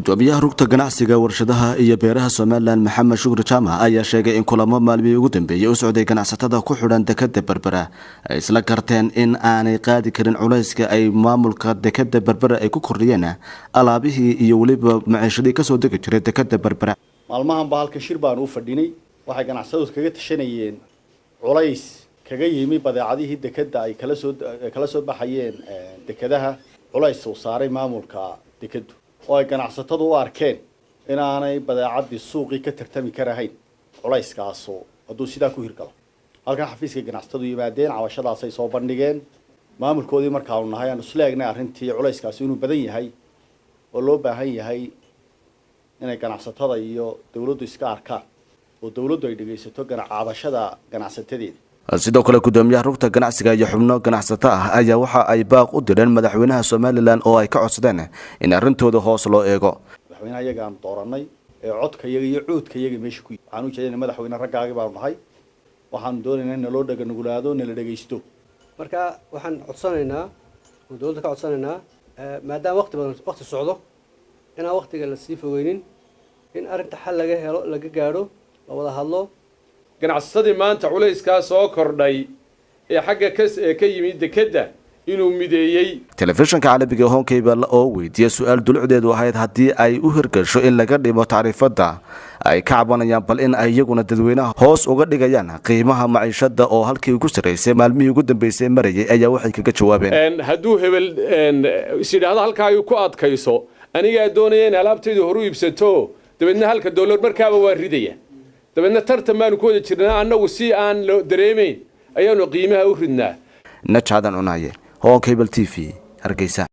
Gudoomiyaha Rugta Ganacsiga, Warshadaha iyo Beeraha Somaliland, Maxamed Shukri Jaamac, ayaa sheegay in kulamo maalmihii ugu dambeeyey u socday ganacsatada ku xidhan dekada Berbera ay isla garteen in aanay qaadi karin culayska ay maamulka dekada Berbera ay ku kordhiyeen alaabihii iyo weliba maciishadii kasoo degi jiray dekada Berbera. Maalmahan ba halkan shir baanu u fadhinay. Waxay ganacsatadu kaga tashanayeen culays kaga yimi badeecadihii dekada ay kala soo baxayeen dekadaha, culays uu saaray maamulka dekadu oo ay ganacsatadu u arkeen inaanay badeecadii suuqii ka tartami karahayn culayskaasu hadduu sidaa ku hirgalo. Halkan xafiiska ganacsatadu yimaadeen, cabashadaasay soo bandhigeen. Maamulkoodii markaanu nahay aanu isla eegnay arrintii culayskaasi inuu badan yahay oo loo baahan yahay inay ganacsatada iyo dawladdu iska arkaan oo dawladdu ay dhegaysato cabashada ganacsatadeeda. Sidoo kale, gudoomiyaha Rugta Ganacsiga iyo xubno ganacsato ah ayaa waxa ay baaq u direen madaxweynaha Somaliland oo ay ka codsadeen in arrintooda hoos loo eego. Madaxweynaha iyaga aanu dooranay ee codka iyaga iyo cuudka iyaga meesha ku waxaan u jeedinay, madaxweyne, raggaagi baanu nahay, waxaanu doonaynaa in naloo dhaga nugulaado, nala dhegaysto. Marka waxaan codsanaynaa oo dowladda ka codsanaynaa, maadaama waqti badan waqti socdo, inaan waqtiga la sii fogeynin, in arrinta xal laga helo, laga gaadho, la wada hadlo. Ganacsatadii maanta culayskaa soo kordhay ee xagga ee ka yimid dekedda inuu mideeyey. Telefishinka caalamiga Horn Cable oo weydiiyey su-aal dulucdeedu ahayd haddii ay u hirgasho in laga dhimo tacriifada ay ka cabanayaan, bal in ay iyaguna dadweynaha hoos uga dhigayaan qiimaha maciishada oo halkii ugu sarreysay maalmihii ugu dambeysay marayay, ayaa waxay kaga jawaabeen: Hadduu hebel is yidhaahdo halkaa ay ku adkayso, anigaa doonaya in alaabtaydu horu iibsato, dabeedna halka doolar markaaba waa ridaya. Dabeedna tartan baanu ku wada jirnaa annagu, si aan loo dareemayn ayaanu qiimaha u ridnaa. Najcadan Cunaye, Horn Cable TV, Hargeysa.